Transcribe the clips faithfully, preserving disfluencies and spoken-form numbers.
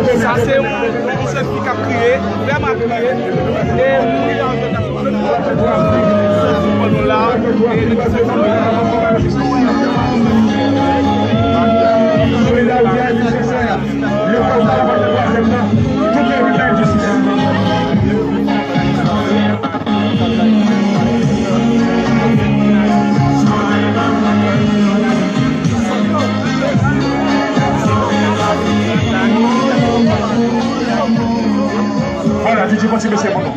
Sa se yon, yon jèn fi k ap kriye, vrèman ap kriye. E moun ki la jwenn nan sou nou la, e li pa se fanmi. Solidarite a nesesè. Lè w ap travay nan twazyèm nan, tout lè vin nan enjistis. Vwala, Didji, kontinye se pou nou.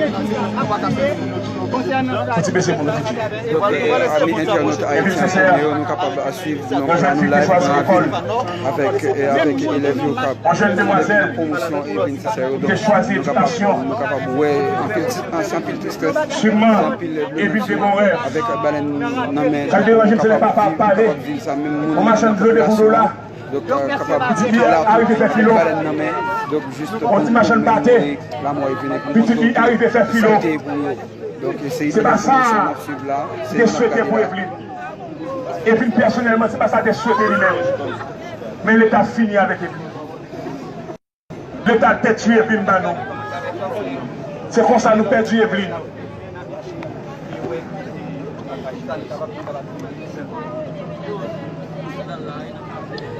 Kontinye se pou nou, Didji. Donk, eh, ami entènot ayisyen, nou kapab swiv nan kanal nou live nan ravin avèk, eh, avèk elèv yo k ap nan pwomosyon Evelyne Sincère yo. Donk, nou kapab, nou kapab wè anpil, anpil tristès, anpil dlo nan je avèk balèn nan men. Sa k deranje m, se lè papa ap pale. Yon machann dlo devan dlo la. Donk, eh, kapab viv la tou, balèn nan men. Donk, jis pou nou montre lanmò Evelyne, pou montre nou tout sa l te ye pou yo. Donk, se pa sa m te swete pou Evelyne. Evelyne, pèsonèlman, se pa sa l te swete li menm. Men Leta fini avèk Evelyne. Leta detwi Evelyne ba nou. Se konsa nou pèdi Evelyne.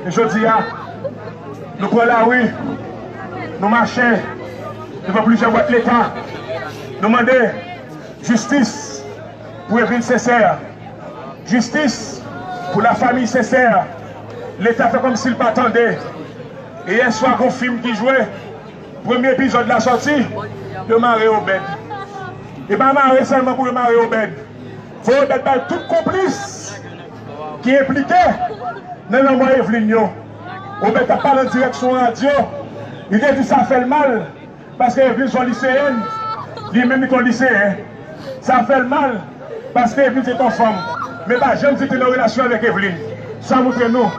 E jodi a, nou pran lari, nou mache devan plizyè bwat Leta, nou mande jistis pou Evelyne Sincère, jistis pou lafanmi Sincère. Leta fè kòmsi l pa tande. E yèswa, gon fim ki jwe, premye epizòd la sòti, yo mare Obed. E pa mare sèlman pou yo mare Obed. Fò Obed bay tout konplis ki enplike nan lanmò Evelyne yo. Obed t ap pale an dirèk sou yon radyo. Li te di sa fè l mal, paske Evelyne se yon liseyèn, li menm li te yon liseyen. Sa fè l mal, paske Evelyne se te yon fanm. Men pa janm di l te nan relasyon avèk Evelyne. Sa montre nou,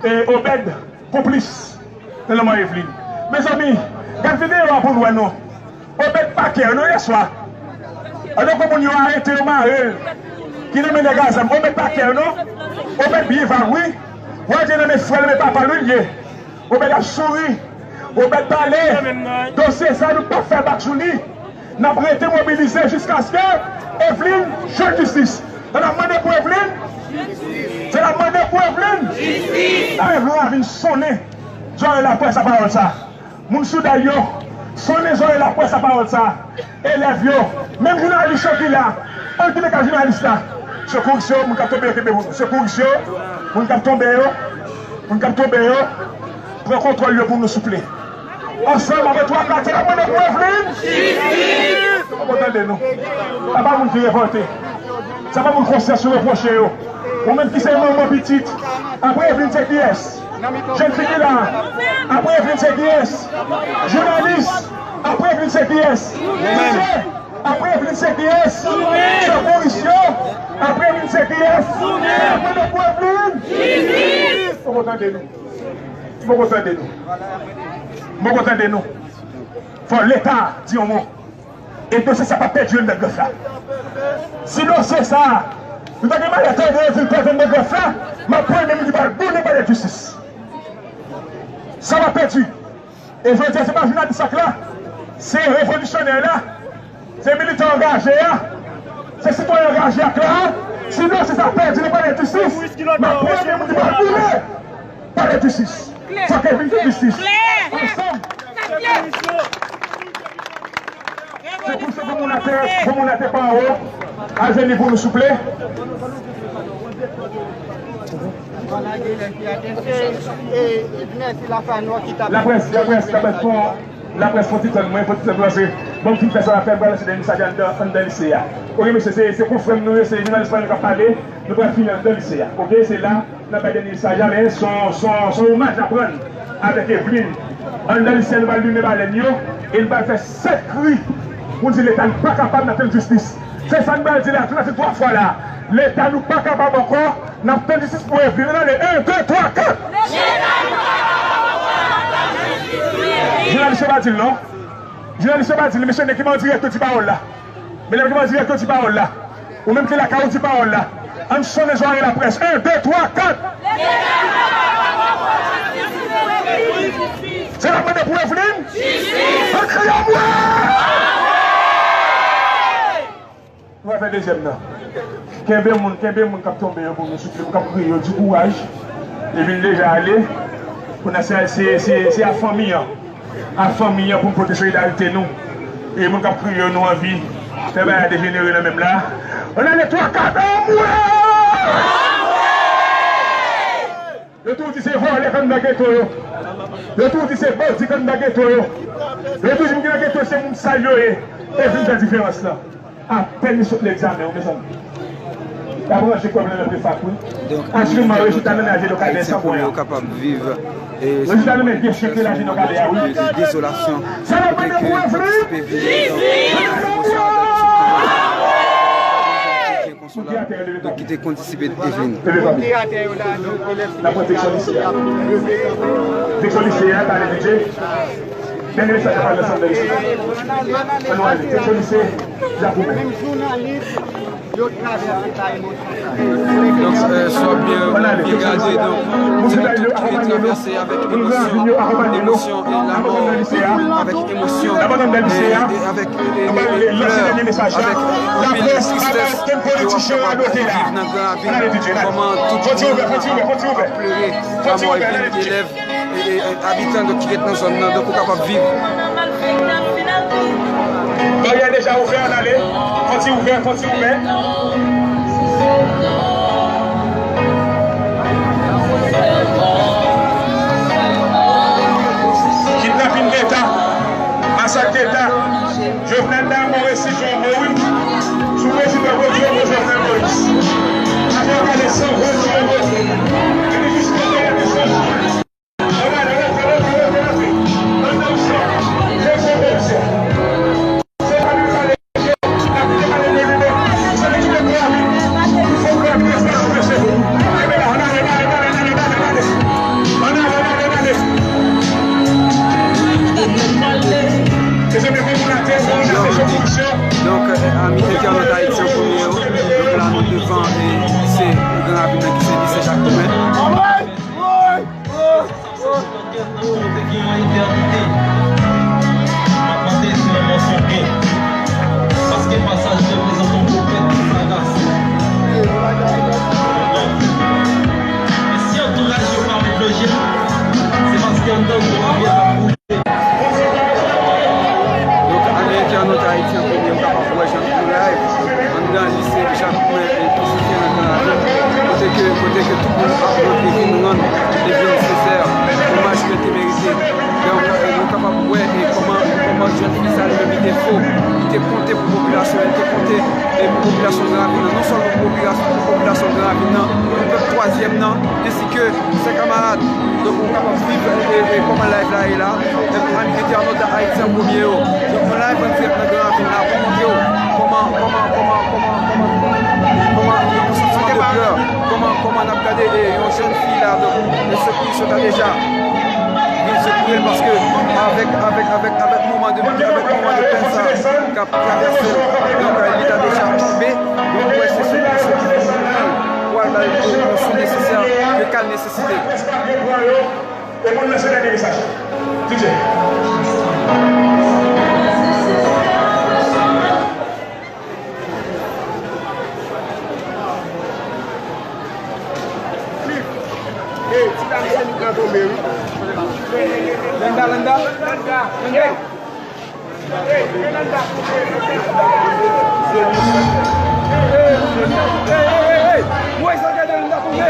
e, Obed konplis nan lanmò Evelyne. Mezanmi, gad videyo a pou n wè non. Obed pa kè non yèswa. An tankou moun yo arete yo mare l, ki nan men nèg a zam. Obed pa kè non. Obed byen vag wi. Wè l te nan men frè l, men papa l wi l ye. Obed ap souri. Obed pale. Dosye sa nou p ap fè bak sou li. N ap rete mobilize jiskaske Evelyne jwenn jistis. Sa n ap mande pou Evelyne? Sa n ap mande pou Evelyne? Jistis! Sa Evelyne a vin sonnen zòrèy laprès a pawòl sa. Moun Soudal yo, sonnen zòrèy laprès a pawòl sa. Elèv yo, menm jounalis yo ki la, ann kite ka jounalis la. Sekouris yo, moun k ap tonbe yo kenbe pou nou. Sekouris yo, moun k ap tonbe yo, moun k ap tonbe yo, pran kontwòl yo pou nou souple. Ansanm avèk twa katye, n ap mande pou Evelyne. Jistis! Mwen kontan de nou. Sa pa moun ki revòlte. Sa pa moun konsyans yo repwoche yo. Ou menm ki se manman pitit, apre Evelyne se kiyès? Jèn fi ki la, apre Evelyne se kiyès? Jounalis, apre Evelyne se kiyès? Apre Evelyne se kiyès? Sekouris yo, apre Evelyne se kiyès? Mwen mande pou Evelyne. Jistis! Mwen kontan de nou. Mwen kontan de nou. Mwen kontan de nou. Fò Leta di yon mo. E dosye sa p ap pèdi anndan grèf la. Si dosye sa, nou ta gen malè tande yo di l pèdi anndan grèf la, m ap premye moun ki pral boule palè jistis. Sa p ap pèdi. E jodi a, se pa jounalis sa k la, se revolisyonè la, se militan angaje a, se sitwayen angaje a k la. Si dosye sa pèdi nan palè jistis, m ap premye moun ki pral boule palè jistis. Fòk Evelyne jwenn jistis. Ansanm. Se pou, se pou moun atè, pou moun atè pa anwo. Al jwenn li pou nou, souple. Laprès, laprès, laprès, fon, laprès, fon ti tann mwen, fon ti tann mwen, se bon, m fin fè sa m ap fè, m pral lanse dènye mesaj anndan, anndan lise a. Oke, mesye, se, se konfrè m nou ye, se jounalis pa nou k ap pale, nou pral fini anndan lise a. Oke, se la. N ap bay dènye mesaj la, men se yon, se yon, se yon omaj n ap rann avèk Evelyne. Anndan lise a, nou pral limen balèn yo e n pral fè sèt kri pou n di Leta nou pa kapab, n ap tann jistis. Se sa n pral di la, tou n ap di twa fwa la. Leta nou pa kapab ankò, n ap tann jistis pou Evelyne. Ann ale, en, de, twa, kat! Jounalis yo pa di l non. Jounalis yo pa di l, mesye, nèg ki pa an dirèk yo di pawòl la. Medam ki pa an dirèk yo di pawòl la. Ou menm ki lakay ou di pawòl la. Ann sonnen zòrèy laprès. En, de, twa, kat! Se n ap mande pou Evelyne? Jistis! Ann kriye anmwe! Nou va fè dezyèm nan. Kenbe moun, kenbe moun k ap tonbe yo pou nou, souple, moun k ap kriye yo, di kouraj. Evelyne deja ale. Kounye a se, se, se, se a fanmi an. A fanmi an pou n pote solidarite nou. E moun k ap kriye yo, nou anvi fè bagay la dejenere nan menm la. Ann ale twa kat anmwe! Yo toujou di se vòlè k anndan geto yo. Yo toujou di se bandi k anndan geto yo. Yo toujou di moun ki nan geto se moun sal yo ye. Evelyne fè diferans lan. Apèn li sot nan egzamen wi, mezanmi. L ap ranje kò l nan prefak wi. Aktyèlman, rezilta nan men Ajenò Kadè san pwen an. Rezilta nan men vye chèk de Ajenò Kadè a wi. Sa n ap mande pou Evelyne? Pou ki atè yo leve pa? Donk, ki te kondisipe Evelyne. Leve pa. N ap pran direksyon lise a. Direksyon lise a, pale bidjè. Dènye mesaj a pale ansanm nan lise a. Ann nou ale. Direksyon lise, Jakouben. Menm jounalis, yo travèse pa emosyon sa. Donk, euh, si w ap byen, byen gade, donk, se tout ki travèse avèk emosyon, emosyon e lanmò, avèk emosyon e, e avèk, e, e, e plè, avèk, e, anpil tristès ke w ap kapab viv nan Gran Ravin. Kòman tout moun ap, ap plere lanmò epi elèv e, e, e, abitan, donk, ki ret nan zòn nan, donk, ou kapab viv. Baryè deja ouvè, ann ale. Fon ti ouvè, fon ti ouvè. Kidnapin deta, masak deta. Jovenel Darmo resi Jomo wi. Sou prezidan Rodrigo Jovenel Moïse. Avè w gade san vre Jomo. Epi jiska dèyè mesaj. Ann ale, rantre, rantre, rantre, rantre. Anndan misyon. Fè fè komisè. Se pa nou pale misye. N ap pale de li menm. Se li ki te pran avi. Fò pran avi, fò pran avi, se bon. Kenbe la, ann ale, ann ale, ann ale, ann ale, ann ale, ann ale. Ann ale, ann ale, ann ale. Mezanmi, fò nou rate, fò nou rate, fò nou rate. Donk, euh, ami entènot Ayiti an premye yo, donk la nou devan, e se Gran Ravin nan ki se lise Jakouben. Paske pasaj reprezante yon pwofèt pou sa ras. E si antouraj yo pa met dlo je, se paske anndan gwo rivyè k ap koule. Donk, ami entènot Ayiti an premye, ou kapab wè jan nou live anndan lise Jakouben e ki site nan Gran Ravin, kote ke, kote ke tout moun ap rantre vin rann Evelyne Sincère omaj ke l te merite. Donk, e, nou kapab wè, e, kòman, kòman jèn fi sa li menm li te fò, li te konte pou popilasyon, li te konte, e, pou popilasyon Gran Ravin nan, non sèlman pou popilasyon, pou popilasyon Gran Ravin nan, pou pèp twazyèm nan, ensi ke sè kamarad. Donk, ou kapab swiv, e, e, kòman live la ye la. Donk, ami entènot Ayiti an premye yo. Donk, nou live an dirèk nan Gran Ravin la pou montre w kòman, kòman, kòman, kòman, kòman, kòman, yon santiman de plè, kòman, kòman n ap gade, e, yon jèn fi la, donk, e, sekouris yo ta deja vin sekouye l, paske avèk, avèk, avèk, avèk moman de, avèk moman de pèn sa k ap travèse l, donk, e, li ta deja tonbe. Donk, ou wè, se sekouris yo ki vin pran l pou al ba l yon swen nesesè ke ka l nesesite. Prèske ap gen pran yo, e pou n lanse dènye mesaj. D J. Cliff. Hey, ti dam se li k nan tonbe, wi. Landa, Landa. Landa. Landa. Hey, hey, hey, hey, hey. Moïse, gade Landa tonbe.